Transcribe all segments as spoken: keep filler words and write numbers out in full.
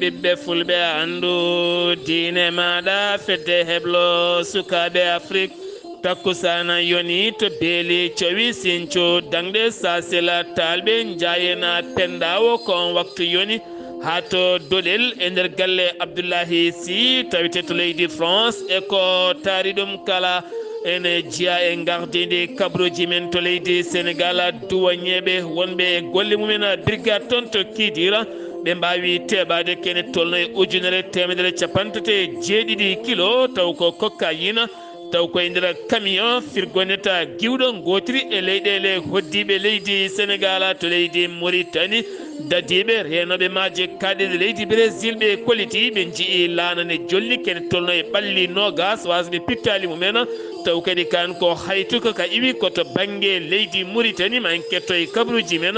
Ɓiɓɓe fulɓe, anndu diine maaɗa, fedde heblo sukaaɓe Afrik. Takkusaana yoni to beeli cowi sinco daŋɗe Saasela, taalɓe njaayena penndawo ko on waktu yoni. Haa to Doɗel e nder galle Abdullahi Si, tawete to leydi France, e ko taari ɗum kala. Ene jeyaa e ngardiindi kabaruuji men to leydi Senegal, duwañeeɓe wonɓe e golle mumen brigade toon to Kidira, ɓe mbaawi teɓaade kene tolno e ujunere teemedere capanɗe tati e jeeɗiɗi kilo, taw ko cocaïne, taw ko e nder camion firgoneta giwɗo ngootiri e leyɗeele hoɗdiiɓe leydi Senegal to leydi Mauritanie. Dadiiɓe reenooɓe maaje kaaɗirɗe leydi Brésil ɓe kolliti ɓe nji'i laana ne jolni kene tolno e ɓalli noogas, wasɓe pittaali mumen. Taw kadi kan ko haytuka ka iwi ko to bannge leydi Mauritanie, ma en ketto e kabaruuji men.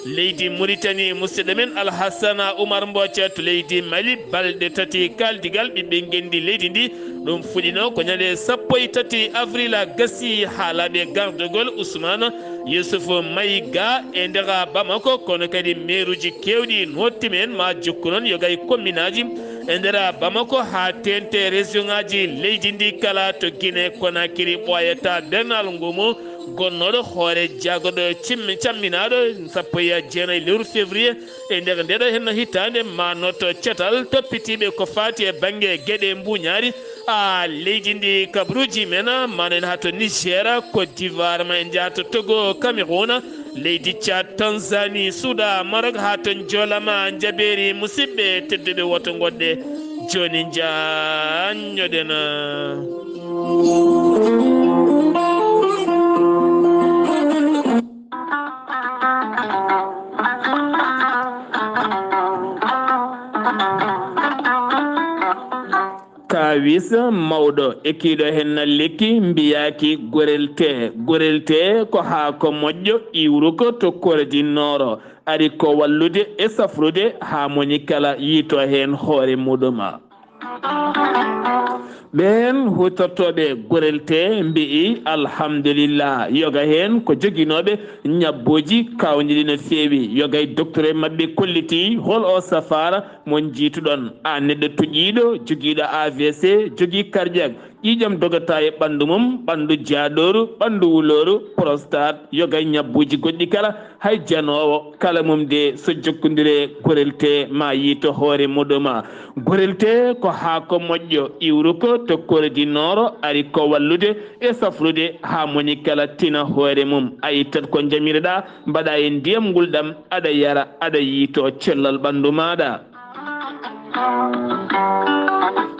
Leydi Mauritanie, musidɗo men Alhassana Oumar Mbodja to leydi Mali, balɗe tati kaldigal ɓiɓɓe ngenndi leydi ndi. Ɗum fuɗɗino ko ñande sappo e tati avril, a gasi haa laaɓi gardagol Ousmane Youssouf Maïga e nder Bamako, kono kadi meeruuji keewɗi nootti men ma jokku noon yoga e komminaaji e nder Bamako haa teeŋti e région ŋaaji leydi ndi kala. To Guinée Conakry, ɓooyata Bernal Ngomo, gonnooɗo hoore jaagoɗo cimmi-, camminaaɗo sappo e jeenayi lewru février e nder ndeɗo henna hitaande, ma nooto catal toppitiiɓe ko faati e bannge geɗe mbuuñaari. A leydi ndi kabaruuji men, ma en haa to Niger, Côte d'Ivoire, ma en njaha to Togo, Cameroun, leydi Tchad, Tanzanie, Soudan, Maroc, haa to Njoolama, Njabeeri. Musidɓe tedduɓe, woto ngoɗɗe jooni, njaanñoɗen. Kaawis mawɗo e kiiɗo hen na lekki mbiyaaki gorel tee. Gorel tee ko haako moƴƴo iwruko to Kordi Nooro. Ari ko wallude e safrude haa moni kala yiito heen hoore muɗum. Ɓeen huutortooɓe gorel tee mbi'i alhamdulillah. Yoga heen ko joginooɓe ñabbuuji kaawniiɗi no feewi. Yoga e docteur maɓɓe kolliti hol o safaara mo njiituɗon. Aan neɗɗo tuƴiiɗo, jogiiɗo A V C, jogii cardiaque, ƴiiƴam dogata e ɓanndu mum, ɓanndu jaaɗooru, ɓanndu wulooru, prostate, yoga e ñabbuuji goɗɗi kala, hay janoowo kala mum de so jokkondire gorel tee ma yiito hoore muɗum. Gorel tee ko haako moƴƴo iwruko to Kordi Nooro, ari ko wallude e safrude haa moni kala tina hoore mum. A ittat ko njamireɗaa, mbaɗa e ndiyam ngulɗam, aɗa yara, aɗa yiito cellal ɓanndu maaɗa.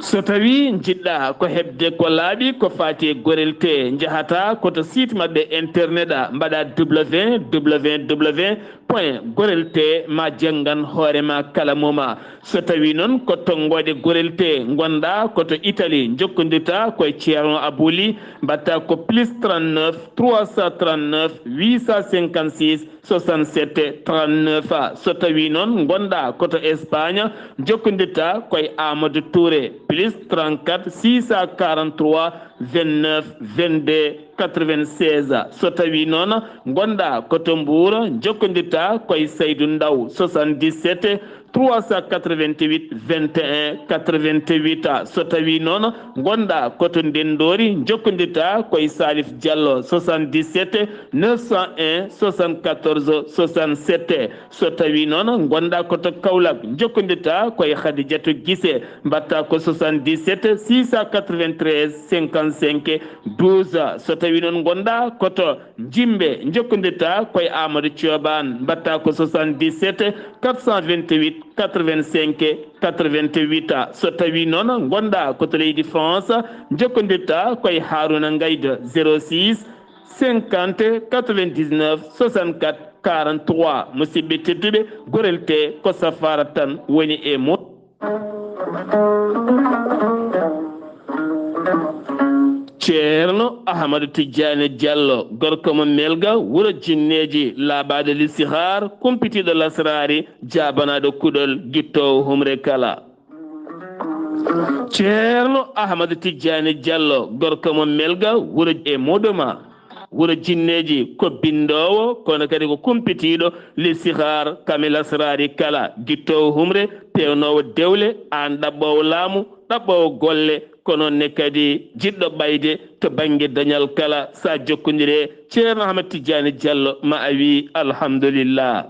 So tawi njiɗɗa ko heɓde ko laaɓi ko faati e gorel tee, njahata ko to site maɓɓe internet a, mbaɗa www point gorel tee ma janngan hoore ma kala moma. So tawi noon ko tonngoode gorel tee ngonɗa ko to Italie, njokkondirta ko e Ceerno Abouli, mbaɗta ko plus trente-neuf trois cent trente-neuf huit cent cinquante-six soixante-sept trente-neuf. So tawi noon ngonɗa ko to Espagne, jokkondirta ko e Amadou Touré, plus trente-quatre six cent quarante-trois vingt-neuf vingt-deux quatre-vingt-seize. So tawi noon ngonɗa ko to Mbour, jokkondirta ko e Saydou Ndaw, soixante-dix-sept trois cent quatre-vingt-huit vingt et un quatre-vingt-huit. So tawi noon ngonɗa ko to Ndenndori, jokkondirta ko e Salif Diallo, soixante-dix-sept neuf cent un soixante-quatorze soixante-sept. So tawi noon ngonɗa ko to Kaolack, jokkondirta ko e Khadidiatou Guissé, mbaɗta ko soixante-dix-sept six cent quatre-vingt-treize cinquante-cinq douze. So tawi noon ngonɗa ko to Jimbe, jokkondirta ko e Amadou Thioban, mbaɗta ko soixante-dix-sept quatre cent vingt-huit quatre-vingt-cinq quatre-vingt-huit. So tawi noon ngonɗa ko to leydi France, jokkondirta ko e Harouna Ngaïda, zéro six cinquante quatre-vingt-dix-neuf soixante-quatre quarante-trois. Musidɓe tedduɓe, gorel tee ko safaara tan woni e mum. Ceerno Ahmadu Tijjaani Jallo, gorko mo Melga, wuro Jinneeji, laaɓaaɗo listihaar, kumpitiiɗo lasraari, jaabanaaɗo kuɗol, gittoowo humre kala. Ceerno Ahmadu Tijjaani Jallo, gorko mo Melga, wuro e Modoma. Wuro jinneeji ko binndoowo, kono kadi ko kumpitiiɗo, listihaar, kamil asraari kala, gittoowo humre, peewnoowo dewle, aan ɗaɓɓoowo laamu, ɗaɓɓoowo golle, ko noon ne kadi jiɗɗo ɓayde to bannge dañal kala. Sa jokkondire Ceerno Ahmad Tijjaani Jallo, ma a wii alhamdulillah.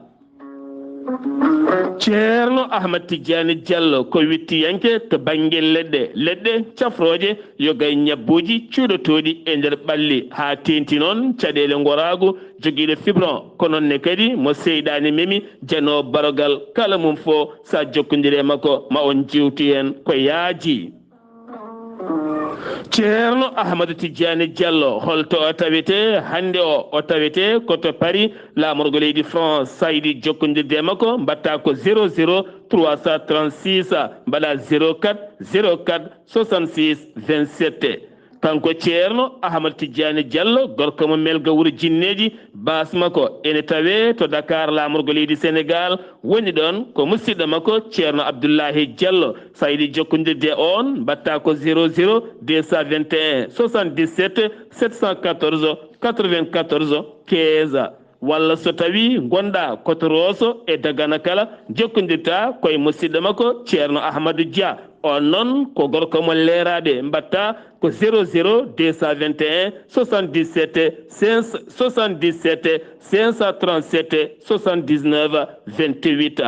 Ceerno Ahmad Tijjaani Jallo ko wittiyanke to bannge leɗɗe, leɗɗe cafrooje, yoga e ñabbuuji cuuɗotooɗi e nder ɓalli, haa teeŋti noon caɗeele ngoraagu, jogiiɗo fibron, ko noon ne kadi mo seyɗaani memi, janoowo barogal kala mum fof, sa jokkondire makko, ma on njeewtu heen ko yaaji. Ceerno Ahmadu Tijjaani Jallo, holto o tawetee hannde o? O tawetee ko to Paris, laamorgo leydi France. Sa yiɗi jokkondirde e makko, mbaɗtaa ko zéro zéro trois cent trente-six, mbaɗa zéro quatre zéro quatre soixante-six vingt-sept. Kanko Ceerno Ahmad Tijjaani Jallo, gorko mo Melga Wuro Jinneeji, baas makko ene tawee to Dakar, laamorgo leydi Sénégal, woni ɗoon ko musidɗo makko Ceerno Abdullahi Jallo. Sa yiɗi jokkondirde e oon, mbaɗtaa ko zéro zéro deux cent vingt et un soixante-dix-sept sept cent quatorze quatre-vingt-quatorze quinze. Walla so tawii ngonɗaa ko to Rooso e Dagana kala, jokkondirtaa ko e musidɗo makko Ceerno Ahmadu Dia. Oon noon ko gorko mo Leeraaɓe, mbaɗtaa ko zéro zéro deux cent vingt et un soixante-dix-sept cinq cent soixante-dix-sept cinq cent trente-sept soixante-dix-neuf vingt-huit.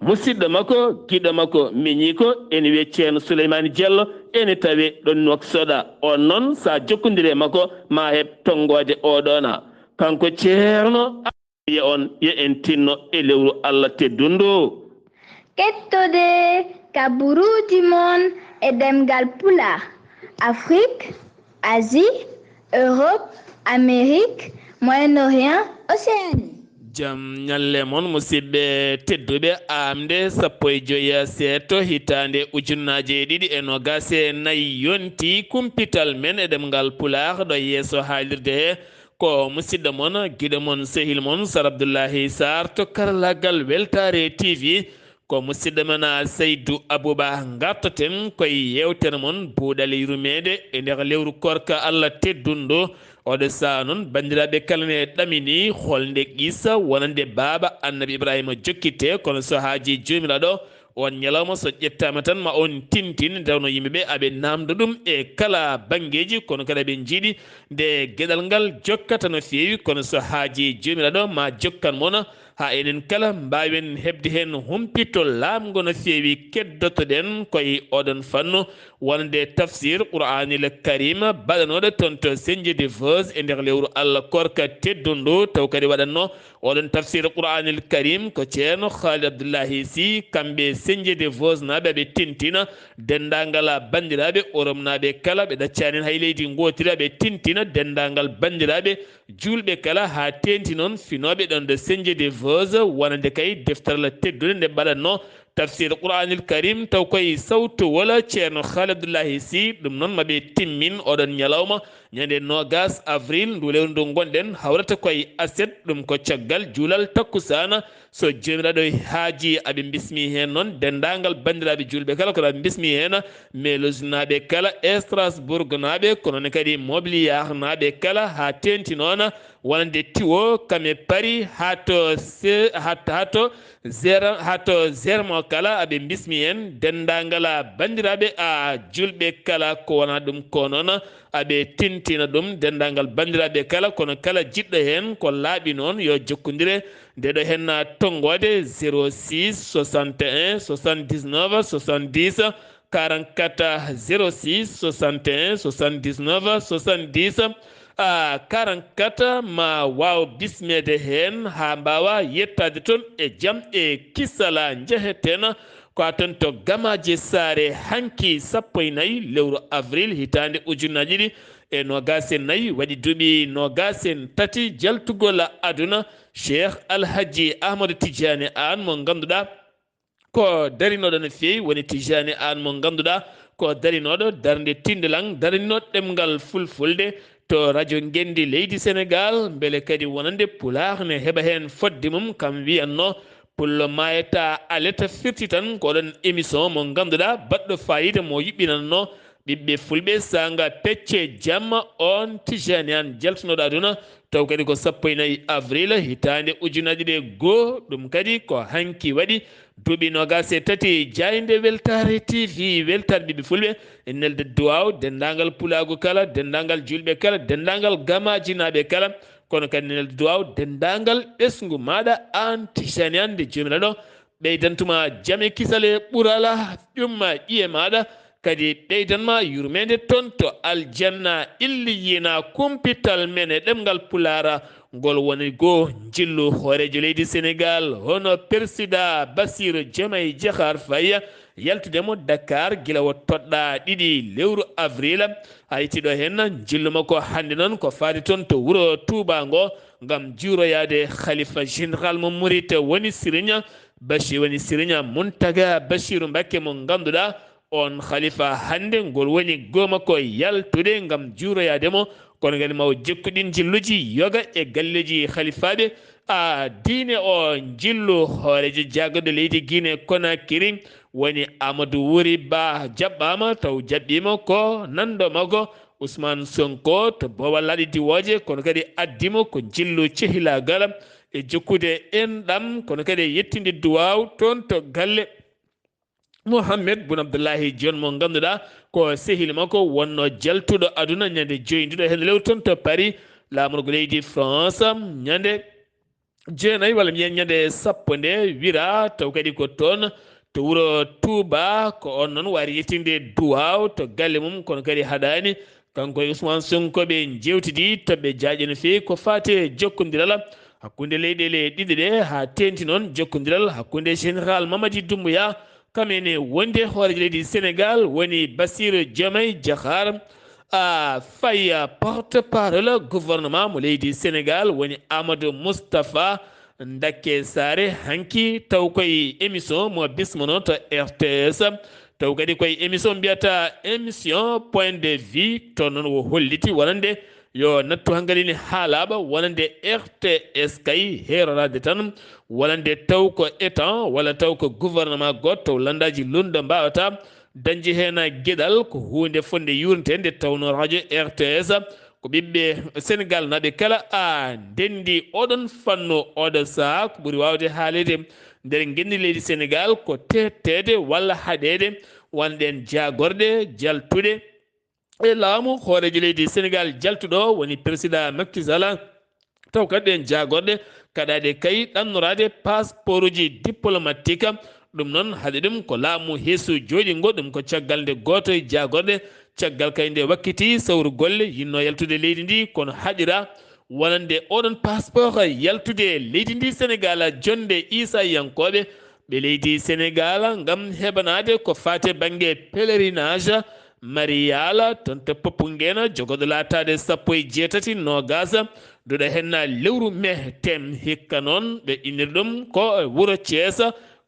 Musidɗo makko, giɗo makko, miñiiko, ene wiyee Ceerno Suleymaani Jallo, ene tawee ɗoon Nuwaksoda. Oon noon, sa jokkondire e makko, ma heɓ tonngoode oo ɗoon. Kanko Ceerno, wiya on, yo en tinno e lewru Allah teddundu. Kettode kaburuuji mon e ɗemngal Pulaar, Afrik, Asie, Europe, Amérique, Moyen-Orient, Océanie. Jam ñalle mon, musidɓe tedduɓe, aamde sappo e joy seeɗto hitaande ujunnaaje ɗiɗi e noogaas e nayi yonti kumpital men e ɗemngal Pulaar ɗo yeeso haalirde he. Ko musidɗo mon, giɗo mon, sehil mon, Sar Abdullahi Sarr to karallaagal Weltaare T V. Ko musidɗo men, a, Seydu Abuba, ngartoten koye yeewtere mon Buuɗal Yurmeende e nder lewru koorka Allah teddundu. Oɗo sahaa noon, banndiraaɓe kala ne ɗamini holnde qissa wonande baaba Annabi Ibrahima jokkitee, kono so haajii Joomiraaɗo, oon ñalawma so ƴettaama tan ma on tintin, nde tawnoo yimɓe ɓe aɓe naamndo ɗum e kala banngeeji, kono kadi aɓe njiɗi nde geɗal ngal jokkata no feewi, kono so haajii Joomiraaɗo ma jokkan mon, haa enen kala mbaawen heɓde heen humpito laaɓngo no feewi. Keddoto-ɗen koye oɗon fannu wonande tafsir Qur'aanil Kariim baɗanooɗo toon to Senjidi Voos e nder lewru Allah koorka teddundu, taw kadi waɗatnoo oɗon tafsir Qur'aanil Kariim ko Ceerno Khaalid Abdullahi Sy. Kamɓe Senjidi Voos naaɓe aɓe tintina denndaangal banndiraaɓe Oromnaaɓe kala, ɓe ɗaccaani hay leydi ngootiri, aɓe tintina denndaangal banndiraaɓe juulɓe kala, haa teeŋti noon finooɓe ɗoon ɗo Senjidi Voos, wonande kay deftere Allah teddunde nde mbaɗatnoo tafsir Qur'aanil Kariim, taw koye sawtowol Ceerno Khaalid Abdullahi Sy. Ɗum noon, ma ɓe timmin oɗon ñalawma, ñande noogaas avril ndu lewru ndu ngonɗen, hawrata koye aset, ɗum ko caggal juulal takkusaana. So Joomiraaɗo haajii, aɓe mbismii heen noon denndaangal banndiraaɓe juulɓe kala, kono aɓe mbismii heen Mulhousenaaɓe kala, Strasbourgnaaɓe, kono ne kadi Montbéliarnaaɓe kala, haa teeŋti noon wonande Tiwo, Kame, Paris, haa to Se-, haa, haa to Zer-, haa to Zermo kala, aɓe mbismii heen denndaangal banndiraaɓe, a, juulɓe kala, ko wonaa ɗum ko noon, aɓe tintina ɗum denndaangal banndiraaɓe kala, kono kala jiɗɗo heen ko laaɓi noon, yo jokkondire nde ɗo heen tonngoode, zéro six soixante et un soixante-dix-neuf soixante-dix quarante-quatre, zéro six soixante et un soixante-dix-neuf soixante-dix, a, quarante-quatre, ma waaw bismeede heen haa mbaawa yettaade toon e jam e kisala. Njeheten ko a toon to Gamaaji Saare, hanki sappo e nayi lewru avril hitaande ujunnaji ɗiɗi e noogaas e nayi, waɗi duuɓi noogaas e tati jaltugol aduna Cheikh Alhaji Ahmadu Tijjaani Aan, mo ngannduɗaa ko darinooɗo no feewi, woni Tijjaani Aan mo ngannduɗaa ko darinooɗo darnde Tindilang, darinooɗo ɗemngal fulfulde to rajo Ngenndi leydi Senegaal, mbele kadi wonande Pulaar ne heɓa heen fodde mum, kam wiyatnoo Pullo maayataa aleta firti tan ko oɗon émission mo ngannduɗaa baɗɗo faayiida mo yuɓɓinannoo Ɓiɓɓe fulɓe saanga pecce jamma on Tijani An jaltunooɗo aduna, taw kadi ko sappo e nayi avril hitaande ujunaaji ɗiɗi e goo. Ɗum kadi ko hanki waɗi duuɓi noogaas e tati. Jaaynde Weltaare T V, weltaare ɓiɓɓe fulɓe, e nelde duwaaw denndaangal pulaagu kala, denndaangal juulɓe kala, denndaangal gamajinaaɓe kala, kono kadi nelde duwaaw denndaangal ɓesngu maaɗa aan Tijani An, nde Joomiraaɗo ɓeydantuma jam e kisal e ɓural, ƴumma ƴiye maaɗa, kadi ɓeydanma yurmeende toon to aljanna illiyina. Kumpital men e ɗemngal Pulaar, ngol woni goo njillu hooreejo leydi Senegaal, hono Persidaa Basiiru Jomay Jahaar Fay, yaltude mo Dakar gila o toɗɗaa ɗiɗi lewru avril. A yettii ɗo heen, njillu makko hannde noon ko faati toon to wuro Tuubaa ngo, ngam juuroyaade Khalifa Général mo Murit, woni Siriñ Bashi-, woni Siriñ Muntaga Basiiru Mbakke, mo ngannduɗaa, oon khalifa hannde ngol woni goo makko yaltude ngam juuroyaade mo, kono kadi ma o jokku ɗiin njilluuji yoga e galleeji khalifaaɓe a diine. O njillu hooreejo jaagorɗo leydi Guinée Conakry woni Amadou Wuri Ba jaɓɓaama, taw jaɓɓiima ko nanndo makko Ousmane Sonko to boowal laaɗe diwooje, kono kadi addi mo ko njillu cehilaagal e jokkude enɗam, kono kadi e yettinde duwaaw toon to galle Mohamed Boun Abdallahi Dionne, mo ngannduɗaa ko sehil makko wonnoo jaltuɗo aduna ñande joyi ndiɗo heen lewru toon to Paris, laamorgo leydi France, ñande jeenayi walla mbiyen ñande sappo nde wira, taw kadi ko toon to wuro Touba, ko oon noon waari yettinde duwaaw to galle mum, kono kadi haɗaani. Kanko e Ousmane Sonko ɓe njeewtidi toɓɓe jaaƴe no feewi ko faati e jokkondiral hakkunde leyɗeele ɗiɗi ɗe, haa teeŋti noon jokkondiral hakkunde Général Mamadi Doumbouya, kam ene wondi e hooreejo leydi Senegaal, woni Bassirou Diomaye Diakhar, a, Faye, porte-parole gouvernement mo leydi Senegaal, woni Amadou Moustapha Ndakke Saare, hanki taw koye émission mo bismono to R T S, taw kadi koye émission mbiyata émission Point de Vue, toon noon o holliti wonande yo nattu hankadi ne haalaaɓa wonande R T S kay heeroraade tan, wonande taw ko état walla taw ko gouvernement goɗɗo, taw lanndaaji lunndo mbaawata dañde heen geɗal, ko huunde fotnde yuurnde nde tawnoo radio R T S ko ɓiɓɓe Senegaal naaɓe kala a ndenndi oɗon fannu, oɗo sahaa ko ɓuri waawde haaleede nder ngenndi leydi Senegaal ko teetteede walla haɗeede wonɗen jaagorɗe jaltuɗe e laamu hooreejo leydi Senegaal jaltuɗo woni Persidaa Macky Sall. Taw kadi ɗeen jaagorɗe kaɗaaɗe kay ɗannoraade pasporuji diplomatique. Ɗum noon haɗi ɗum ko laamu heesu jooɗingo, ɗum ko caggal nde gooto e jaagorɗe, caggal kay nde wakkiti sawru golle yinnoo yaltude leydi ndi, kono haɗira wonande oɗon passeport yaltude leydi ndi Senegaal, jonnde Iisayankooɓe ɓe leydi Senegaal ngam heɓanaade ko faati e bannge pèlerinage marial toon to Popenguine, jogorɗo laataade sappo e jeetati noogaas, duɗa heen lewru mee. Tem hikka noon ɓe innir ɗum ko e wuro Thiès,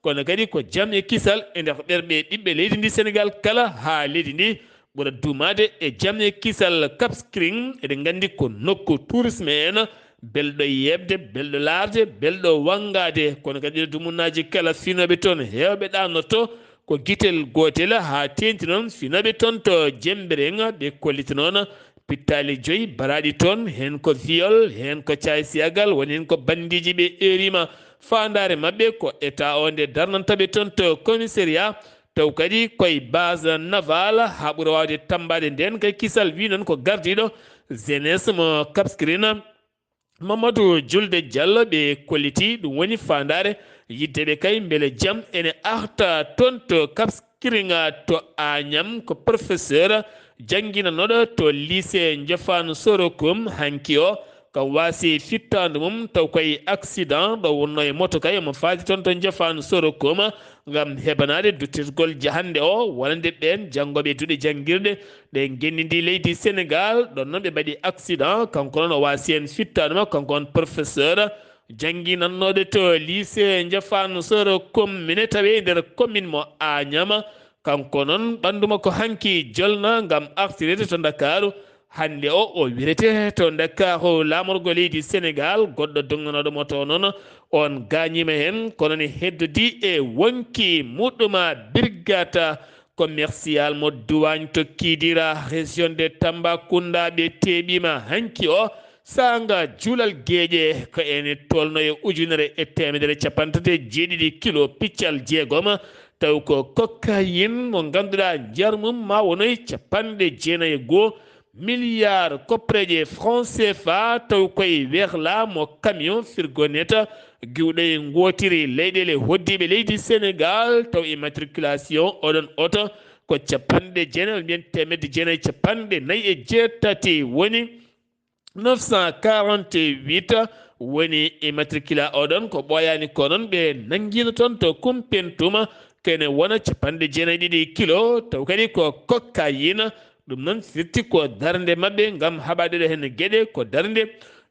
kono kadi ko jam e kisal e nder ɓerɓe ɓiɓɓe leydi ndi Senegaal kala haa leydi ndi ɓura duumaade e jam e kisal. Cap Skirring, eɗen nganndi ko nokku tourisme en, belɗo yeeɓde, belɗo laarde, belɗo wanngaade, kono kadi ɗo dumunnaaji kala finooɓe toon heewɓe ɗaanotoo ko gitel gootel, haa teeŋti noon finooɓe toon to Jembereng ɓe kolliti noon pittaali joyi baraaɗi toon, heen ko viol, heen ko caay-siyagal, woni heen ko banndiiji ɓe eeriima faandaare maɓɓe ko état o nde darnanta ɓe toon to commissariat, taw kadi koye base navale, haa ɓura waawde tammbaade ndeen kay kisal, wi noon ko gardiiɗo jeunesse mo Cap Skirring, Mamadou Julde Diallo, ɓe kolliti ɗum woni faandaare yidde ɓe kay mbele jam ene arta toon to Cap Skirring to Agnam, ko professeur jannginanooɗo to lycée Ndiofane Sorokum hanki o, kam waasi fittaandu mum taw koye accident ɗo wonnoo e moto kay omo faati toon to Ndiofane Sorokum ngam heɓanaade duttirgol jahannde o wonande ɓeen janngooɓe e duɗe janngirɗe ɗe ngenndi ndi leydi Senegaal. Ɗoon noon ɓe mbaɗi accident, kanko noon o waasi heen fittaandu makko, kanko on professeur jannginannooɗo to lycée Ndiofane Sorokum, mine tawee e nder commune mo Agnam. Kanko noon ɓanndu makko hanki jolna ngam artireede to Ndakaaru. Hannde o, o wirete to Ndakaaru laamorgo leydi Senegaal, goɗɗo dognanooɗo mo to noon, oon gaañiima heen, kono ne heddodii e woŋki muɗɗum. Birgata commercial mo Duwaañ to Kidira, région de Tambacounda, ɓe teeɓiima hanki o saanga juulal geeƴe, ko ene tolno e ujunere e teemedere capanɗe tati e jeeɗiɗi kilo piccal jeegom, taw ko cocaïne mo ngannduɗaa njar mum ma wonoy capanɗe jeenayi e goo milliard koppareeje franc C F A, taw koye werla mo camion fourgonnette giwɗo e ngootiri leyɗeele hoɗdiiɓe leydi Senegal, taw immatriculation oɗon oto ko capanɗe jeenayi, mbiyen teemedde jeenayi capanɗe nayi e jeetati woni neuf cent quarante-huit woni immatricula oɗon, ko ɓooyaani ko noon ɓe nanngiino toon to Kumpentum, kene wona capanɗe jeenayi ɗiɗi kilo, taw kadi ko cocaïne. Ɗum noon firti ko darnde maɓɓe ngam haɓaade ɗo heen geɗe, ko darnde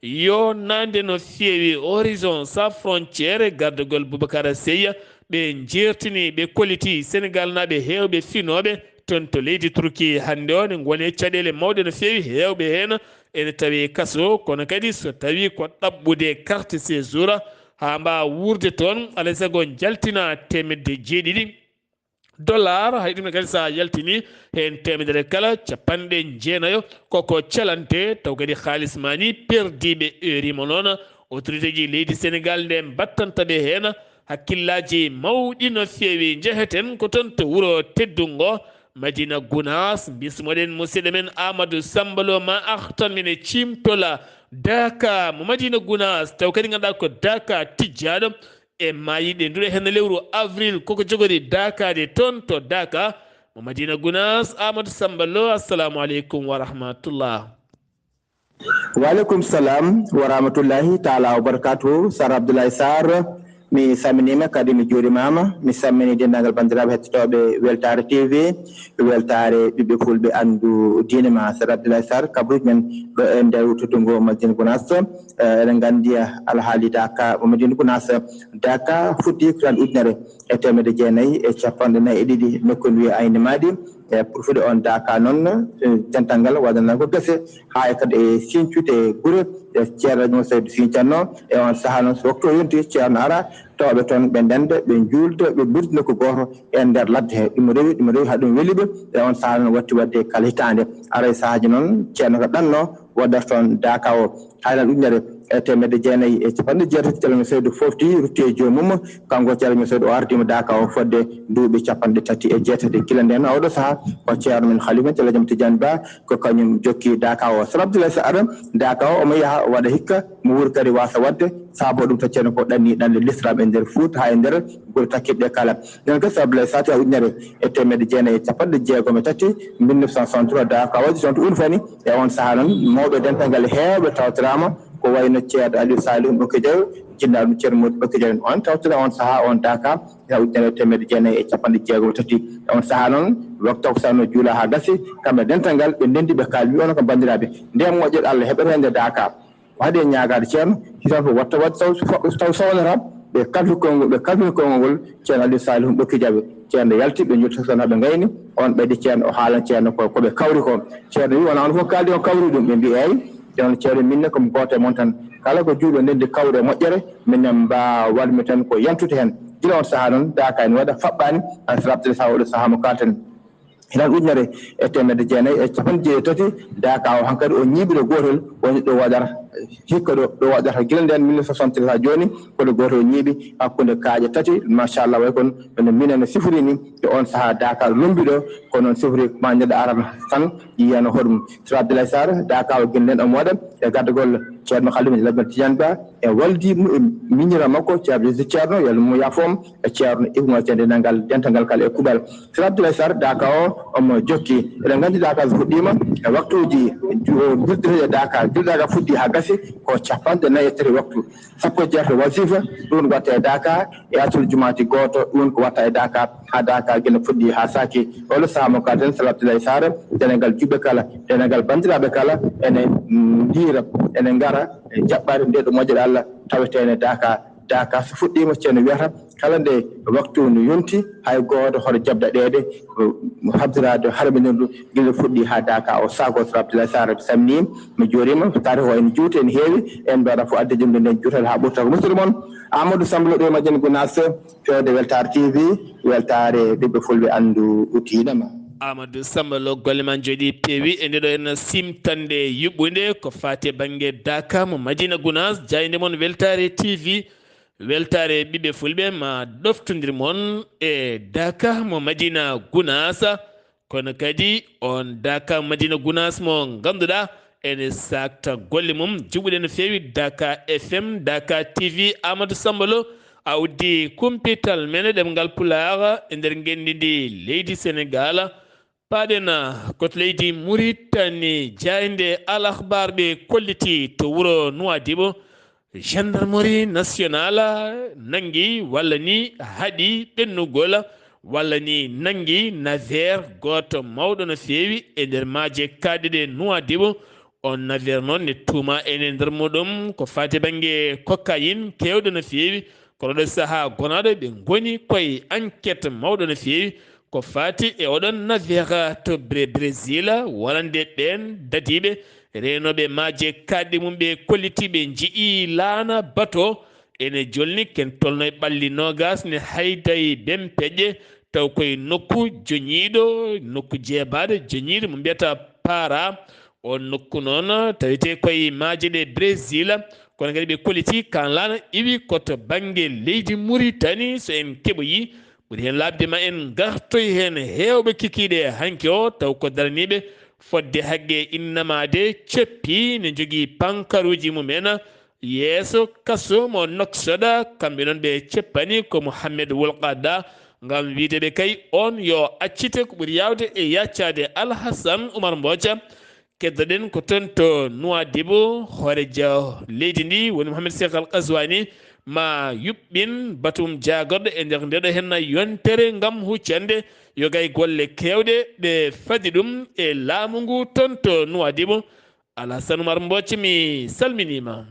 yoonaande no feewi. Horizon Sans Frontières, gardagol Boubacar Seye, ɓe njeertini, ɓe kolliti Senegaalnaaɓe heewɓe finooɓe toon to leydi Turki hannde o, ne ngoni e caɗeele mawɗe no feewi, heewɓe heen ene tawi kaso, kono kadi so tawi ko ɗaɓɓude carte séjour haa mbaawa wuurde toon, alaa e sago njaltina teemedde jeeɗiɗi dollar, hay ɗum ne kadi so a yaltini heen teemedere kala capanɗe jeenayo, koko calante, taw kadi haalis ma ni perdiiɓe heure mo noon, autorité ji leydi Senegal nde mbattanta ɓe heen hakkillaaji mawɗi no feewi. Njeheten ko toon to wuro teddungo Madina Gunaas, bismoɗen musidɗo men Amadou Samba Lo ma artan min e ciimtola Daaka mo Madina Gunaas, taw kadi ngannduɗaa ko Daaka tijjaaɗo e maayiiɗe nduɗo heen lewru avril, koko jogori daakaade toon to Daaka mo Madina Gunaas. Amadou Samba Lo, assalamu aleykum wa rahmatullah. Waaleykum salam wa rahmatullahi taala wa barakatuhu. Sar Abdoulaye Sarr, mi salminiima kadi mi juurimaama. Mi salmini denndaangal banndiraaɓe hettotooɓe Weltaare T V, Weltaare ɓiɓɓe fulɓe anndu diine ma. Sar Abdoulaye Sarr, kabaruuji men ɗo e nder teddungo Madina Gunaas. Eh, eɗen nganndi alhaali Daaka mo Madina Gunaas. Daaka fuɗɗii ko tan ujunere e teemedde jeenayi e capanɗe nayi e ɗiɗi, nokku no wiyee Ayni Maadi. E pour fuɗɗude oon Daaka noon, eh, dental ngal waɗanaa ko gese, haa e kadi e siñcude gure, e Ceerno Rajo Seydou Siñcanno. E oon sahaa noon, so waktu o yonti, Ceerno ara, tawa ɓe toon, ɓe ndennda, ɓe njuulda, ɓe mburtina ko gooto e nder ladde he. Ɗum rewi, ɗum rewi, haa ɗum weli ɓe. E oon sahaa noon, watti waɗde kala hitaande. Ara e sahaaji noon, Ceerno ko ɗanno waɗata toon Daaka o. Haa e lan ujunere e teemedde jeenayi e capanɗe jeetati, Ceerno Seydou fofti, rutti e joomum. Kanko Ceerno Seydou o ardiima Daaka o fodde duuɓi capanɗe tati e jeetati. Gila ndeen, oɗo sahaa ko Ceerno men Khalifa, Ceerno Jam Tidiane Ba, ko kañum jokki Daaka o. Sar Abdoulaye Sarr, Daaka o, omo yaha waɗa hikka, mo wuuri kadi waasa waɗde, sabu ɗum to Ceerno ko ɗanni ɗanle l'islam e nder Fuuta, haa e nder gure takkiɗe kala. Nden kadi, Sar Abdoulaye Sarr, haa ujunere e teemedde jeenayi e capanɗe jeegom e tati, mille neuf cent soixante-trois, Daaka o waɗi toon to Unfani. E oon sahaa noon, mawɓe dental ngal heewɓe tawtoraama, ko wayno ceerno Aliou Salihou Ɓokki Jaw, jinnaaɗo ɗum ceerno Mody Ɓokki Jaw en. On tawtoraa on sahaa, on Daaka, e ujunere e teemedde jeenayi e capanɗe jeegom e tati. E on sahaa noon, waktu takkusaan no juula haa gasi, kamɓe dental ngal, ɓe ndenndi, ɓe kaali, wi onon kam banndiraaɓe, ndeen moƴƴere Allah heɓeteende Daaka. O haɗi e ñaagaade ceerno, hitaande fof waɗta waɗde taw, taw sawnata, ɓe kalfi konngol, ɓe kalfini konngol ngol, ceerno Aliou Salihou Ɓokki Jaw. Ceerno yalti, ɓe njurti tan haa ɓe ngayni, on ɓeydi ceerno, o haalan ceerno ko, ko ɓe kawri ko. Ceerno wi, wonaa on fof kaaldi on kawri ɗum, ɓe mbi, eey. Ceerno, ceerno, min ne ko mi gooto e mon tan. Kala ko juuɗe ndenndi kawri e moƴƴere, min ne mbaawa waɗ mi tan ko yantude heen. Gila on sahaa noon, Daaka ene waɗa faɓɓaani, hay so rabtide sahaa oɗo sahaa mo kaalten. Hinan ujunere e teemedde jeenayi e capanɗe jeetati, Daaka o hankadi o ñiiɓi ɗo gootel, woni ɗo waɗata hikka ɗo, ɗo waɗata gila ndeen mille neuf cent soixante-treize haa jooni, ko ɗo gootel o ñiiɓi hakkunde kaaƴe tati, machallah, way kono no minen no sifori ni, e on sahaa Daaka lombi ɗo, ko noon sifori ma neɗɗo arata tan yiyano hoɗum. Sir Abdoulaye Sarr, Daaka o gila ndeen omo waɗa e gardagol Ceerno Khalifa Labbal Tidiane Ba, e waldi mu-, e miñira makko, Ceerno Idrissa Ceerno, yo Allah mo yaafo mo, e Ceerno Ibou Mo Ceerno, dental ngal, dental ngal kala e kuuɓal. Sir Abdoulaye Sarr, Daaka o, omo jokki. Eɗen nganndi Daaka so fuɗɗiima e waktuuji ju-, o wirdirtee e Daaka. Gila Daaka fuɗɗii haa gasi ko capanɗe nayi e tati waktu. Sappo e jeetati wasifa, ɗum watta e Daaka, e asul jumaati gooto, ɗum ko watta e Daaka, haa Daaka gila fuɗɗii haa saaki. Oɗo sahaa mo kaalten, Sir Abdoulaye Sarr, dental ngal juɓɓe kala, dental ngal banndiraaɓe kala, ene ndiira, ene ngara, e jaɓɓaade nde ɗo moƴƴere Allah taweteene Daaka. Daaka so fuɗɗiima, ceerno wiyata, kala nde waktu no yonti, hay gooto hoto jaɓ daɗeede, o, habdiraade harminirdu, gila fuɗɗii haa Daaka o saako. Sir Abdoulaye Sarr, mi salminii, mi juuriima, taarih o ene juuti, ene heewi, en mbaɗa fof adde jumde nden juutal haa ɓurta ko musidɗo mon Amadou Samba Lo ɗo e Madina Gounass, fewde Weltaare T V, Weltaare ɓiɓɓe fulɓe anndu utiiɗama. Amadou Samba Lo, golle ma njooɗi peewi e ndeɗo en simtande yuɓɓunde ko faati e bannge Daka mo Madina Gounass, jaaynde mon Weltaare T V. Weltaare ɓiɓɓe fulɓe ma ɗoftondir mon e Daka mo Madina Gounass. Kono kadi on Daka Madina Gounass mo ngannduɗaa ene saakta golle mum juɓɓuɗe no feewi. Daka F M, Daka T V, Amadou Samba Lo, a uddii kumpital men e ɗemngal Pulaar e nder ngenndi ndi leydi Senegaal. Paaɗen ko to leydi Muritani, jaaynde Al Akhbar ɓe kolliti to wuro Nuwaadibu. Gendarmerie nationale nanngi walla ni haɗi ɓennugol walla ni nanngi navire gooto mawɗo no feewi e nder maaje kaaɗɗe ɗe Nuwaadibu. On navire noon ne tuuma ene nder muɗum ko faati bannge cocaïne keewɗo no feewi. Kono ɗo sahaa gonaaɗo ɓe ngoni koye enquête mawɗo no feewi ko faati e oɗon navire to Bre- Brésil wonande ɓeen dadiiɓe reenooɓe maaje kaaɗɗe mum ɓe kolliti ɓe njiyii laana bato ene jolni ken tolno e ɓalli noogas ne hayday bempeƴƴe taw koye nokku joñiiɗo nokku jeebaaɗo joñiiɗo mo mbiyata Para. On nokku noon tawetee koye maaje ɗe Brésil kono kadi ɓe kolliti kan laana iwi ko to bannge leydi Muritani so en keɓoyi ɓuri heen laaɓde ma en ngartoy heen heewɓe kikiiɗe hanki o taw ko daraniiɓe fodde hagge innamaade ceppi ne njogii pankaruuji mum en yeeso kaso mo Nouakchott. Kamɓe noon ɓe ceppani ko Mohamed Wulqada ngam wiide ɓe kay on yo accite ko ɓuri yaawde e yaccaade. Alhasan Umar Mboca keddoɗen ko toon to Nuwaadibu hoorejo leydi ndi woni Mohamed Cheikh Al Qazwani ma yuɓɓin batum jaagorɗo e nder ndeɗo henna yontere ngam huccande yogay golle keewɗe ɗe fadi ɗum e laamu ngu toon to Nuwaadibu. Alhasan Umar Mboca mi salminiima.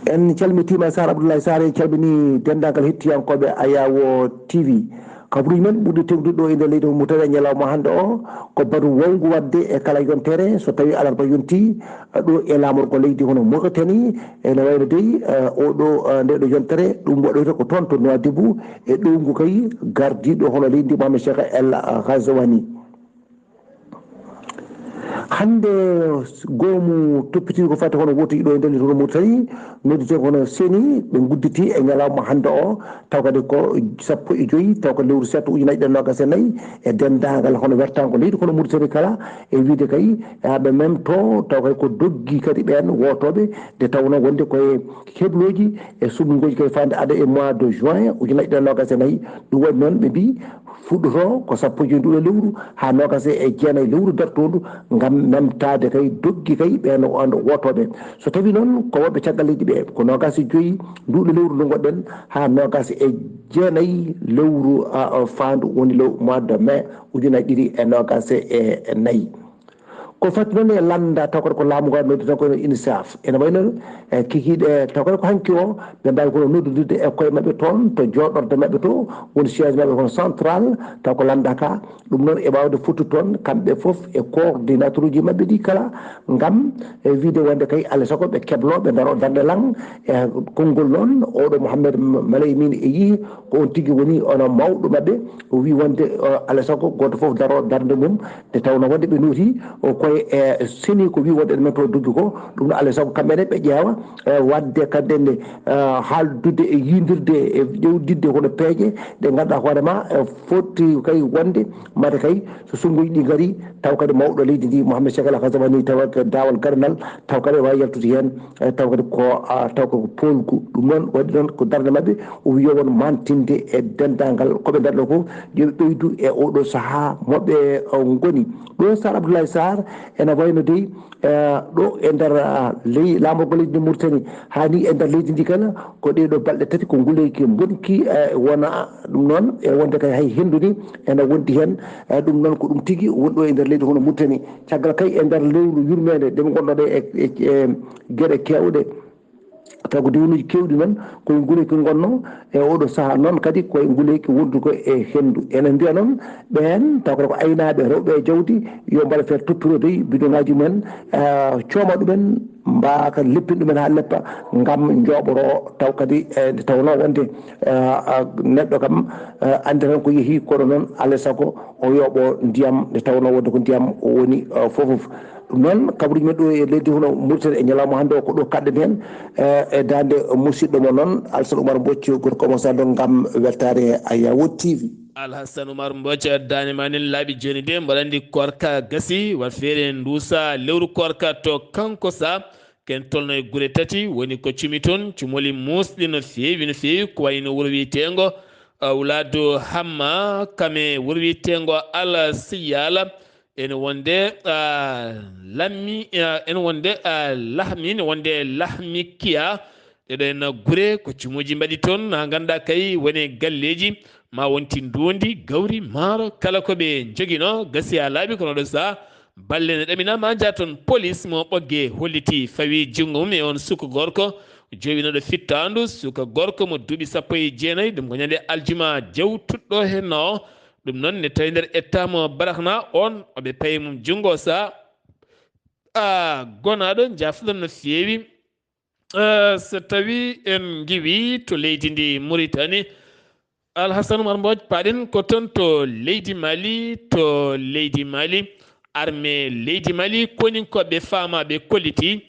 En calmitiima Sar Abdoulaye Sar, en calminii denndaangal hettiyankooɓe Ayawo T V. Kabruuji men ɓurɗi tewtude ɗo e nder leydi Mauritanie e ñalawma hannde o ko batu wawngu waɗde e kala yontere so tawii alarba yontii ɗo e laamorgo leydi hono Mauritanie. Ene wayno dey oɗo ndeɗo yontere ɗum waɗoyta ko toon to Nouadhibou e ɗowngu kay gardiiɗo hono leydi Mohamed Cheikh El Ghazouani. Hannde goomu toppitiiɗo ko fati hono wooto ɗo e nder leydi hono Mauritanie noddetee ko hono seni ɓe ngudditi e ñalawma hannde o taw kadi ko sappo e joyi taw ko lewru seeɗa ujunaaji ɗiɗi e noogaas e nayi e denndaangal hono wertaango leydi kono Mauritanie kala e wiide kay haa ɓe memto taw kadi ko doggi kadi ɓeen wootooɓe nde tawnoo wonde koye heblooji e suɓngooji kay faande aada e mois de juin ujunaaji ɗiɗi e noogaas e nayi. Ɗum waɗi noon ɓe mbii fuɗɗotoo ko sappo e joyi nduɗo lewru haa noogaas e jeenayi lewru dartoondu ngam memtaade kay doggi kay ɓeen wootoɓe. So tawi noon ko wonɓe caggal leydi ɓe ko noogaas e joyi nduɗo lewru ndu ngonɗen haa noogaas e jeenayi lewru faandu woni lew mois de mai ujunaaji ɗiɗi e noogaas e nayi. Ko fati noon e lannda taw kadi ko laamu ngu noddata ko UNICEF ene wayno kikiiɗe taw kadi ko hanki o ɓe mbaawi kono noddodirde e koye maɓɓe toon to jooɗorde maɓɓe to woni siège maɓɓe kono central taw ko lannda ka. Ɗum noon e waawde fottude toon kamɓe fof e coordinateur uji maɓɓe ɗi kala ngam e wiide wonde kay alaa e sago ɓe keblo ɓe ndaro darnde lan. E konngol noon oɗo Mohammed Malay min e yii ko on tigi woni ono mawɗo maɓɓe o wii wonde alaa e sago gooto fof daro darnde mum nde tawnoo wonde ɓe nooti koye e seni ko wii wonde ɗumen to doggi ko. Ɗum no alaa e sago kamɓe ne ɓe ƴeewa waɗde kadi ne haaldude e yindirde e ƴewdidde hono peeje ɗe ngannduɗaa hoore ma foti kay wonde mata kay so sunnguuji ɗi ngarii taw kadi mawɗo leydi ndi Mohamed Cheikh El Ghazouani tawa ko daawal garanal taw kadi waawi yaltude heen taw kadi ko taw ko poolgu. Ɗum noon waɗi noon ko darnde maɓɓe o wii yo won mantinde e denndaangal ko ɓe ndarɗo ko yo ɓe ɓeydu e oɗo sahaa mo ɓe ngoni. Ɗo Sar Abdoulaye Sar ene wayno dey ɗo e nder ley laamorgo leydi ndi Mauritanie haa ni e nder leydi ndi kala ko ɗee ɗoo balɗe tati ko nguleyki mbonki wona ɗum noon e wonde kay hay henndu ni ene wondi heen. Ɗum noon ko ɗum tigi woni ɗo e nder leydi hono Mauritanie caggal kay e nder lewru yurmeende nde ɓe ngonno ɗo e geɗe keewɗe Taw ko diwnuuji keewɗi noon, koye nguleeki ngonnoo e oɗo sahaa noon kadi, koye nguleeki wonduko e henndu. Ene mbiya noon, ɓeen taw kadi ko aynaaɓe rewɓe e jawdi, yo mbaɗa feere toppirodeyi bidoŋaaji mumen, eh, cooma ɗumen, mbaaka leppin ɗumen haa leppa, ngam njooɓoroo. Taw kadi, eh, nde tawnoo wonde, eh, ah, neɗɗo kam, eh, anndi tan ko yehi, kono noon alaa e sago o yooɓoo ndiyam, nde tawnoo wonde ko ndiyam o woni, eh, fof fof. Ɗum noon, kabaruuji men ɗo e leydi hono Mauritanie e ñalawma hannde o, ko ɗo kaɗɗen heen, eh, e daande musiɗɗo mo noon, Alsan Oumar Mbocc, gorko mo Sando, ngam weltaare Ayawo T V. Alhasan Oumar Mbocc, daande ma nen laaɓi jooni de, mboɗo anndi koorka gasi, wat feere nduusa lewru koorka to kanko sa, ken tolno e gure tati, woni ko cumi toon, cumoli muusɗi no feewi, no feewi, ko wayi no wuro wiyeteengo, ah, Wuladu Hamma, kame wuro wiyeteengo Al Siyala, ene wonde, ah, Lammi, ah, ene wonde, ah, Lahmi, ne wonde Lahmi Kiya. Ɗeɗo en gure ko cumuuji mbaɗi toon, na ngannduɗaa kay woni galleeji, ma wonti nduundi, gawri, maaro, kala ko ɓe njoginoo, gasi haa laaɓi, kono ɗo saha balle ne ɗamina, ma njaa toon polis mo Ɓoggee holliti, fawi junngo mum e on suka gorko, jooɓinooɗo fittaandu, suka gorko mo duuɓi sappo e jeenayi, ɗum ko ñande aljuma jawtuɗo heen o, ɗum noon ne tawi nder etta mo Barakna, on o ɓe payi mum junngo saha, a gonaaɗo, njaafɗon no feewi. Eh, so tawi en ngiwi to leydi ndi Mauritanie, Alhasan Oumar Mbodj, paɗen ko toon to leydi Mali, to leydi Mali, armée leydi Mali, koninkooɓe faamaaɓe kolliti,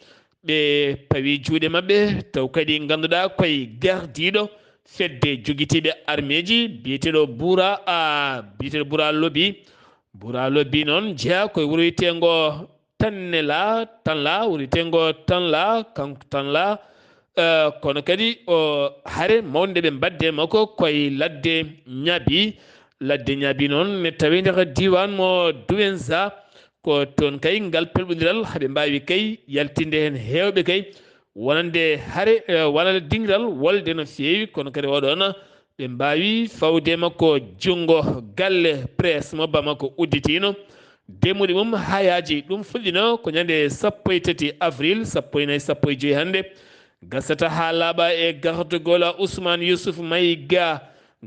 ɓe pawi juuɗe maɓɓe, taw kadi ngannduɗaa koye gardiiɗo fedde jogitiiɓe armeeji, biyeteeɗo Bura, a, biyeteeɗo Bura Lobi. Bura Lobi noon jeyaa koye wuro wiyeteengo Tannela, Tanla, wuro wiyeteengo Tanla, kanko Tanla, eh, kono kadi o hare mawnde ɓe mbaɗde makko koye ladde Ñaabi. Ladde Ñaabi noon ne tawi nder diiwaan mo Douenza, ko toon kay ngal pelɓondiral haɓe mbaawi kay yaltinde heen heewɓe kay wonande hare, eh, wonande dingiral wolde no feewi, kono kadi oɗoon ɓe mbaawi fawde makko junngo galle presse mo Bamako udditiino. Demmuɗe mum haa yaaji, ɗum fuɗɗiino ko ñande sappo e tati avril, sappo e nayi, sappo e joy hannde. Gasata haa laaɓa e gardugol Ousmane Youssouf Maïga,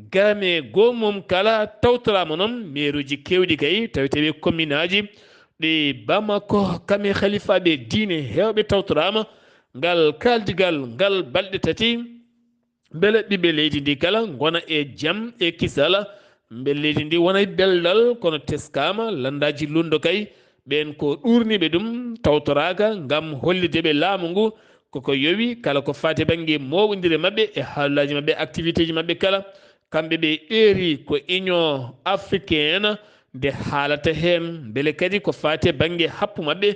game goo mum kala tawtoraama noon, meeruuji keewɗi kay, tawi tawi kominaaji ɗi Bamako, kame halifaaɓe diine heewɓe tawtoraama. Ngal kaaldigal, ngal balɗe tati, mbele ɓiɓɓe leydi ndi kala ngona e jam e kisal, mbele leydi ndi wona e belɗal, kono teskaama lanndaaji lunndo kay, ɓeen ko ɗuurniiɓe ɗum tawtoraaka ngam hollitde ɓe laamu ngu koko yowi kala ko faati e bannge mooɓondire maɓɓe e haalaaji maɓɓe, activité ji maɓɓe kala. Kamɓe ɓe eeri ko Union Africaine nde haalata heen, mbele kadi ko faati e bannge happu maɓɓe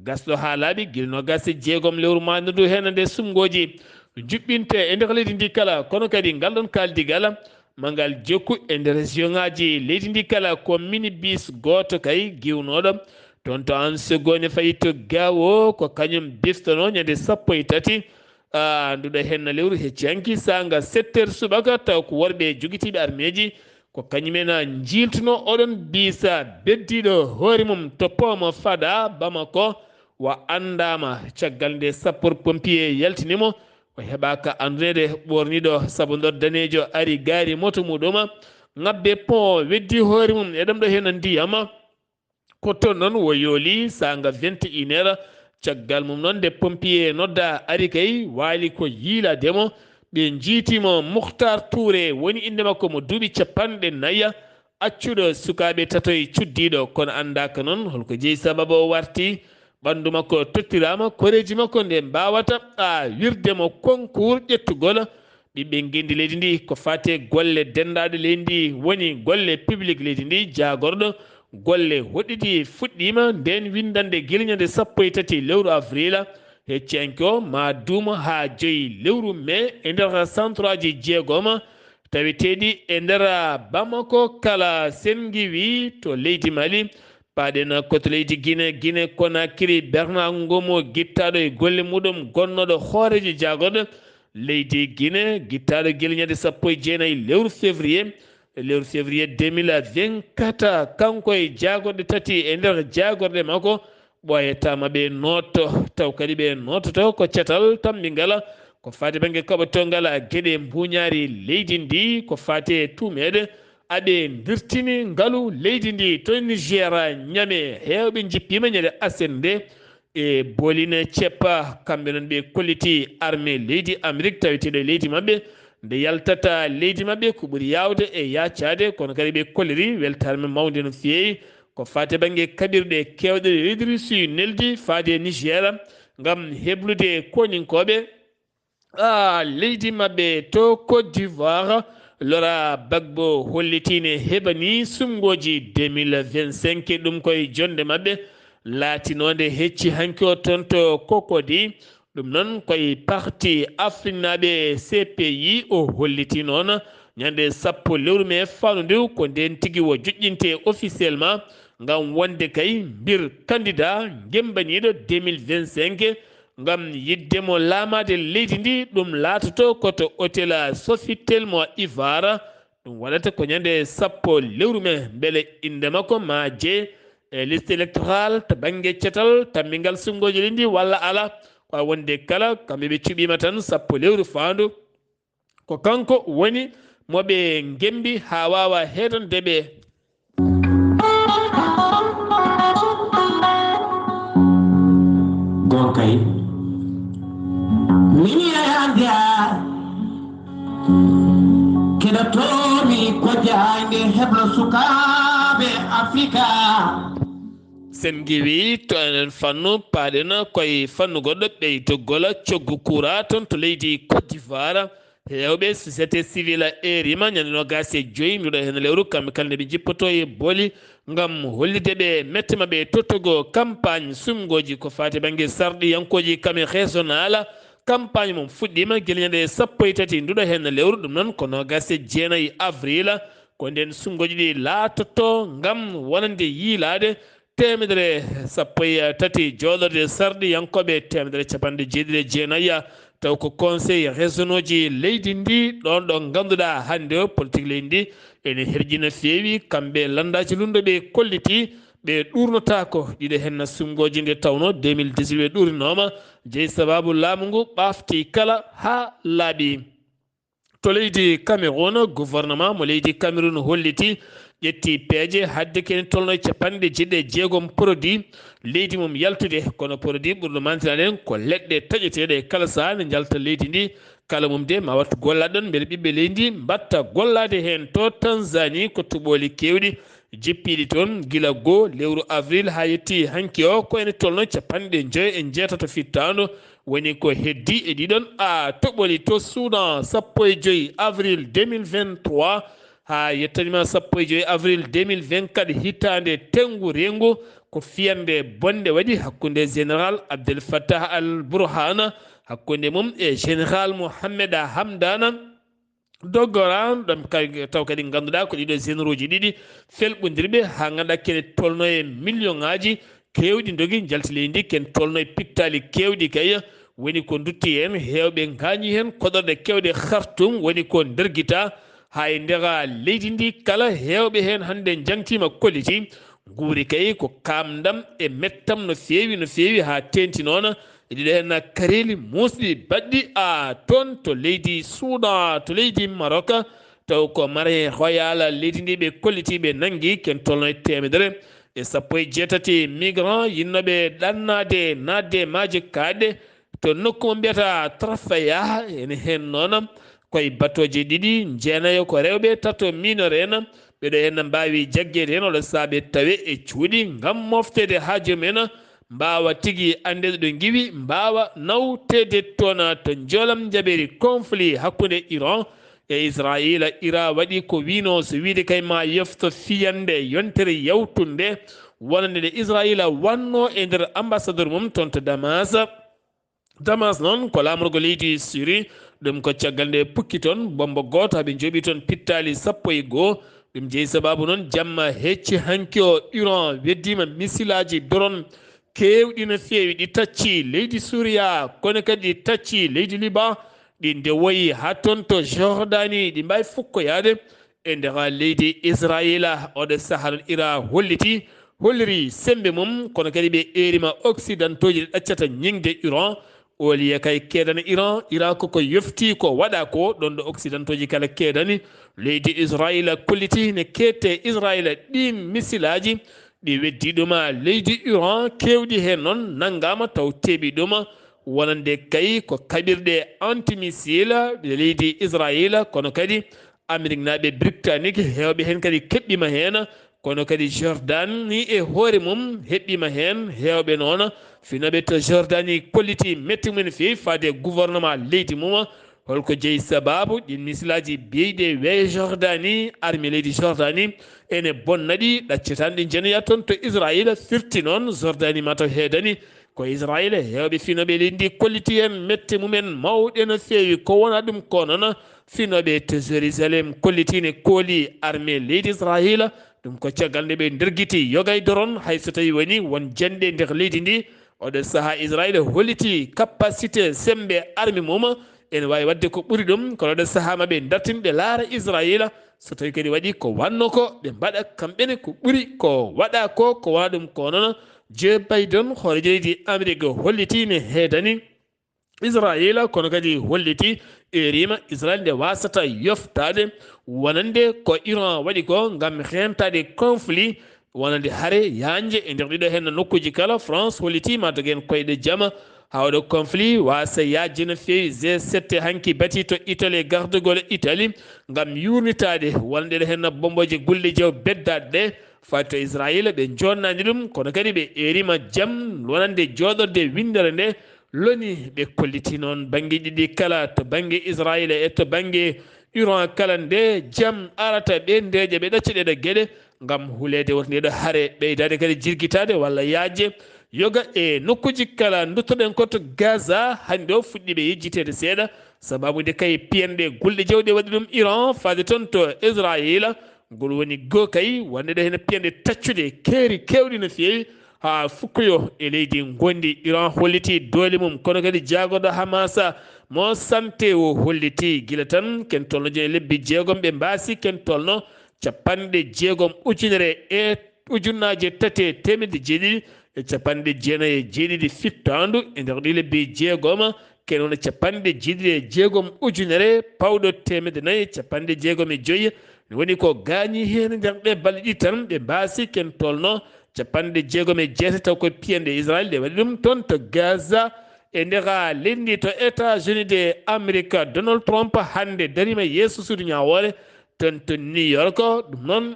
gasɗo haa laaɓi gila noogaas e jeegom lewru maayndo ndu heen nde suɓngooji juɓɓinte e nder leydi ndi kala, kono kadi ngal ɗoon kaaldigal ma ngal jokku e nder région ŋaaji leydi ndi kala ko minibus gooto kay giwnooɗo toon to Anse Gogne fayi to Gao, ko kañum bistonoo ñande sappo e tati, a, nduɗo heen lewru hecci hanki saanga sept heures subaka, taw ko worɓe jogitiiɓe armeeji, ko kañumen njiiltunoo oɗon biisa beddiiɗo hoore mum to pont mo Fada Bamako, wa anndaama. Caggal nde sapeur pompier yaltini mo, o heɓaaka annduneede, ɓoorniiɗo sabondor daneejo ari gaari moto muɗum, ŋabbe pont, weddi hoore mum e ɗam ɗo heen ndiyam. Ko toon noon o yooli saanga vingt et une heures. Caggal mum noon nde pompier nodda ari kay, waali ko yiilaade mo. Ɓe njiiti mo Mukhtar Touré, woni innde makko mo duuɓi capanɗe nayi, accuɗo sukaaɓe tatoy cuddiiɗo, kono anndaaka noon holko jeyi sababu o warti. Ɓanndu makko tottiraama, koreeji makko nde mbaawata a wirde mo concours ƴettugol ɓiɓɓe ngenndi leydi ndi ko faati e golle denndaaɗe leydi ndi, woni golle public leydi ndi, jaagorɗo golle hoɗɗiɗi fuɗɗiima ndeen winndannde gila ñande sappo e tati lewru avril, hecciyanke o ma duuma haa joyi lewru mai e nder centre aji jeegom taweteeɗi e nder Bamako kala. Sen ngiwi to leydi Mali, paaɗen ko to leydi Guinée, Guinée Conakry, Bernard Ngomo, gittaaɗo e golle muɗum, gonnooɗo hooreejo jaagorɗe leydi Guinée, gittaaɗo gila ñande sappo e jeenayi lewru février, lewru février deux mille vingt-quatre, kanko e jaagorɗe tati e nder jaagorɗe makko, ɓooyataama ɓe nootto, taw kadi ɓe noottoto ko catal tammbingal, Ko faati bannge kaɓotongal geɗe mbuuñaari leydi ndi, ko faati e tuumeede aɓe ndirtini ngalu leydi ndi to Niger, Ñame. Heewɓe njippiima ñande aset nde e booli ne ceppa. Kamɓe noon ɓe kolliti armée leydi Amérique taweteeɗo e leydi maɓɓe. Nde yaltata leydi maɓɓe, ko ɓuri yaawde e yaacaade, kono kadi ɓe kolliri weltaare mawnde no feewi. Ko faati bannge kaɓirɗe keewɗe leydi Russie neldi faade e Niger ngam heblude koninkooɓe. Ah, leydi maɓɓe to Côte d'Ivoire, Laurent Gbagbo holliti ne heɓani suɓngooji deux mille vingt-cinq, ɗum koye jonnde maɓɓe. Laatinoonde hecci hanki o toon to Cocody, ɗum noon koye parti Afriknaaɓe C P I o holliti noon ñande sappo lewru mee fannu ndu, ko ndeen tigi o joƴƴinte officiellement ngam wonde kay mbir candidat ngembaniiɗo deux mille vingt-cinq, ngam yiɗde mo laamaade leydi ndi, ɗum laatoto ko to hôtel Sofitel mo Ivoire. Ɗum waɗata ko ñande sappo lewru mee, mbele innde makko ma jee e liste électorale to bannge cetal tammbingal suɓngooji leydi ndi walla alaa. Ko a wonde kala, kamɓe ɓe cuɓiima tan sappo lewru faandu. Ko kanko woni mo ɓe ngembi haa waawa heedande ɓe. Gonkay. Min yeyande a. Keɗotomi ko jaaynde heblo sukaaɓe Afrika. Sen ngiwi to enen fannu, paaɗen koye fannu goɗɗo, ɓeydogola coggu kura toon to leydi Côte d'Ivoire. Heewɓe société civile eerima ñande noogaas e joyi nduɗo heen lewru, kamɓe kala nde ɓe njippoto e booli ngam hollitde ɓe mette maɓɓe tottogo campagne suɓngooji ko faati bannge sarɗiyankooji kame régional. Campagne mum fuɗɗiima gila ñande sappo e tati nduɗo heen lewru, ɗum noon ko noogaas e jeenayi avril. Ko ndeen suɓngooji ɗi laatoto ngam wonande yiilaade teemedere sappo e tati jooɗorde sarɗiyankooɓe teemedere capanɗe jeeɗiɗi e jeenayi, taw ko conseil régionauji leydi ndi, ɗoon ɗo ngannduɗaa hannde o politique leydi ndi ene herƴi no feewi. Kamɓe lanndaaji lunndooɓe kolliti ɓe ɗuurnotaako ɗiɗo heen suɓngooji, nde tawnoo deux mille dix-huit ɓe ɗuurinooma, jeyi sabaabu laamu ngu ɓaafti kala haa laaɓi. To leydi Cameroun, gouvernement mo leydi Cameroun holliti ƴetti peeje haɗde ko ene tolnoo e capanɗe jeeɗiɗi e jeegom produit leydi mum yaltude. Kono produit ɓurɗo mantinaɗen ko leɗɗe taƴeteeɗe e kala sahaa ne njalta leydi ndi. Kala mum de ma wattu gollaade ɗon mbele ɓiɓɓe leydi ndi mbatta gollaade heen. To Tanzanie ko toɓooli keewɗi jippiiɗi toon gila goo lewru avril haa yetti hanki o, ko ene tolnoo capanɗe njoyo e njeetato fittaandu. Woni ko heddi e ɗiɗon a toɓoli to Soudan, sappo e joyi avril deux mille vingt-trois haa yettanima sappo e joyi avril deux mille vingt-quatre, hitaande teŋngu reengu. Ko fiyannde bonnde waɗi hakkunde Général Abdel Fattah al Burhan, hakkunde mum e Général Mohamed Hamdana Dogora, ɗum kay, taw kadi ngannduɗaa ko ɗiɗo généraux ji ɗiɗi felɓondirɓe haa ngannduɗaa kene tolno e million ŋaaji keewɗi ndogi njalti leydi ndi, ken tolno e pittaali keewɗi kay. Woni ko ndutti heen, heewɓe ngaañi heen, koɗorɗe keewɗe Khartoum woni ko ndergita. Haa e ndera leydi ndi kala, heewɓe heen hannde njaŋtiima kolliti. Nguuri kay ko kaamndam e mettam no feewi, no feewi, haa teeŋti noon. E ɗiɗo heen kareeli muusɗi baɗɗi a toon to leydi Soudan, to leydi Maroc, taw ko Marais Royal leydi ndi ɓe kolliti, ɓe nanngi ken tolno e teemedere e sappo e jeetati migrant yinnooɓe ɗannaade naatde maaje kaaɗɗe to nokku mo mbiyata Tarfaya. Ene heen noon koye batooje ɗiɗi, jeenayo ko rewɓe, tato mineur en. Ɓeɗo heen mbaawi jaggeede heen oɗo saabe tawe e cuuɗi ngam mofteede haaju mum en, mbaawa tigi anndeede ɗo ngiwi, mbaawa nawteede toon to njoolam njaɓeeri conflit hakkunde Iran e Israayiila. Iran waɗi ko wiino so wiide kay ma yefto fiyannde yontere yawtunde wonande nde Israayiila wannoo e nder ambassadeur mum toon to Damas. Damas noon ko laamorgo leydi Syrie, ɗum ko caggal nde pukki toon bommbo gooto haa ɓe njooɓi toon pittaali sappo e goo. Ɗum jeyi sabaabu noon jamma hecci hanki o Iran weddiima misilaaji drone keewɗi no feewi, ɗi tacci leydi Suuriya, kono kadi ɗi tacci leydi Liban, ɗi ndewoyi haa toon to Jordanie, ɗi mbaawi fukkoyaade e nder leydi Israayiila. Oɗo sahaa noon Iran holliti, holliri semmbe mum, kono kadi ɓe eerima occidentaux ji ɗi ɗaccata ñiŋde Iran, Oliya kay keedani Iran, Iran koko yofti ko waɗa ko, ɗon ɗo Occidentooji kala keedani. Leydi Israila kolliti ne keette Israila ɗin misilaaji ɗi weddi ɗuma leydi Iran, keewɗi heen noon nanngaama taw teeɓi ɗuma, wonande kay ko kaɓirɗe antimissile ɗe leydi Israila, kono kadi Ameriknaaɓe, Britanik, heewɓe heen kadi keɓɓiima heen, kono kadi Jordani e hoore mum heɓɓiima heen, heewɓe noon finooɓe to Jordani kolliti mette mum no feewi faade gouvernement leydi mum. Holko jeyi sababu ɗin misilaaji biyeyɗi wee Jordani, armée leydi Jordani ene bonna ɗi, ɗaccetaani ɗi njenoya toon to Israila, firti noon Jordani mataw heedani. Ko Israila heewɓe finooɓe leydi ndi kolliti heen mette mumen mawɗe no feewi. Ko wona ɗum ko noon, finooɓe to Jérusalem kolliti ne kooli armée leydi Israila. Ɗum ko caggal nde ɓe ndergiti yoga e doron, hay so tawi woni won janɗe nder leydi ndi. Oɗo sahaa Israila holliti capacité semmbe armée mum, ene waawi waɗde ko ɓuri ɗum, kono oɗo sahaa ma ɓe dartin ɓe laara Israila. So tawi kadi waɗi ko wanno ko, ɓe mbaɗa kamɓe ne ko ɓuri ko waɗa ko, ko wona ɗum ko noon. Joe Biden, hooreejo leydi Amerik, holliti ne heedani Israila, kono kadi holliti, eerima Israila nde wasata yoftaade wonande ko Iran waɗi ko ngam heentaade conflit, wonande hare yaajnde e nder ɗiɗo heen nokkuuji kala. France holliti ma dogen koyɗe jama haa oɗo conflit wasa yaajde no feewi. G sept hanki bati to Italie, gardagol Italie ngam yuurnitaade wonande ɗo heen bombooje gulɗe jeew beddaaɗe ɗe faati to Israila. Ɓe joɗnaani ɗum, kono kadi ɓe eerima jam wonande jooɗorde winndere nde. Loni ɓe kolliti noon bannge ɗiɗi kala, to bannge Israila e to bannge Iran kala, nde jam arata ɓe ndeeƴa, ɓe ɗacca ɗeɗo geɗe ngam huleede wota ndeɗo hare ɓeydaade kadi jirgitaade walla yaajde yoga e nokkuuji kala. Duttoɗen ko to Gaza, hannde o fuɗɗi ɓe yejjiteede seeɗa, sababu nde kay piyanɗe gulɗe jeew ɗe waɗi ɗum Iran faade toon to Israila. Ngol woni goo kay wonde ɗo heen piyanɗe taccuɗe keeri keewɗi no feewi haa fukkoyo e leydi ngonndi. Iran holliti doole mum, kono kadi jaagorɗo Hamas mo sante o holliti gila tan ken tolno jooni lebbi jeegom ɓe mbaasi ken tolno capanɗe jeegom ujunere e ujunnaaje tati e teemedde jeeɗiɗi e capanɗe jeenayi e jeeɗiɗi fittaandu. E nder ɗi lebbi jeegoma, ken wona capanɗe jeeɗiɗi e jeegom ujunere pawɗo teemedde nayi e capanɗe jeegom e joyi. Ne woni ko gaañi heen nder ɗe balɗe ɗiɗi tan, ɓe mbaasi ken tolno capanɗe jeegom e jeetati, taw ko piyanɗe Israel ɗe waɗi ɗum toon to Gaza. E nder leydi to États-Unis de Amerique, Donald Trump hannde dariima yeeso suudu ñaawoore toon to New York. Ɗum noon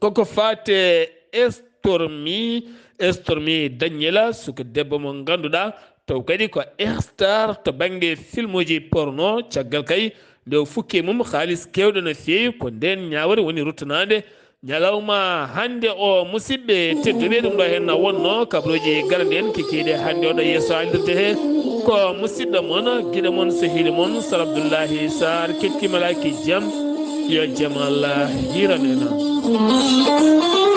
koko faate Stormy, Stormy Daniela, suka debbo mo ngannduɗaa taw kadi ko star to bannge filmuuji porno. Caggal kay nde o fukki e mum haalis keewɗo no feewi, ko ndeen ñaawre woni ruttanaade ñalawma hannde o. Musidɓe tedduɓe, ɗum ɗo heen na wonno kabrooji garande en kikiiɗe hannde oɗo yeeso allirde he. Ko musidɗo mon, giɗo mon, sehili mon, Sar Abdullahi Sar, kettimalaaki jam. Yo jam Allah hiran en.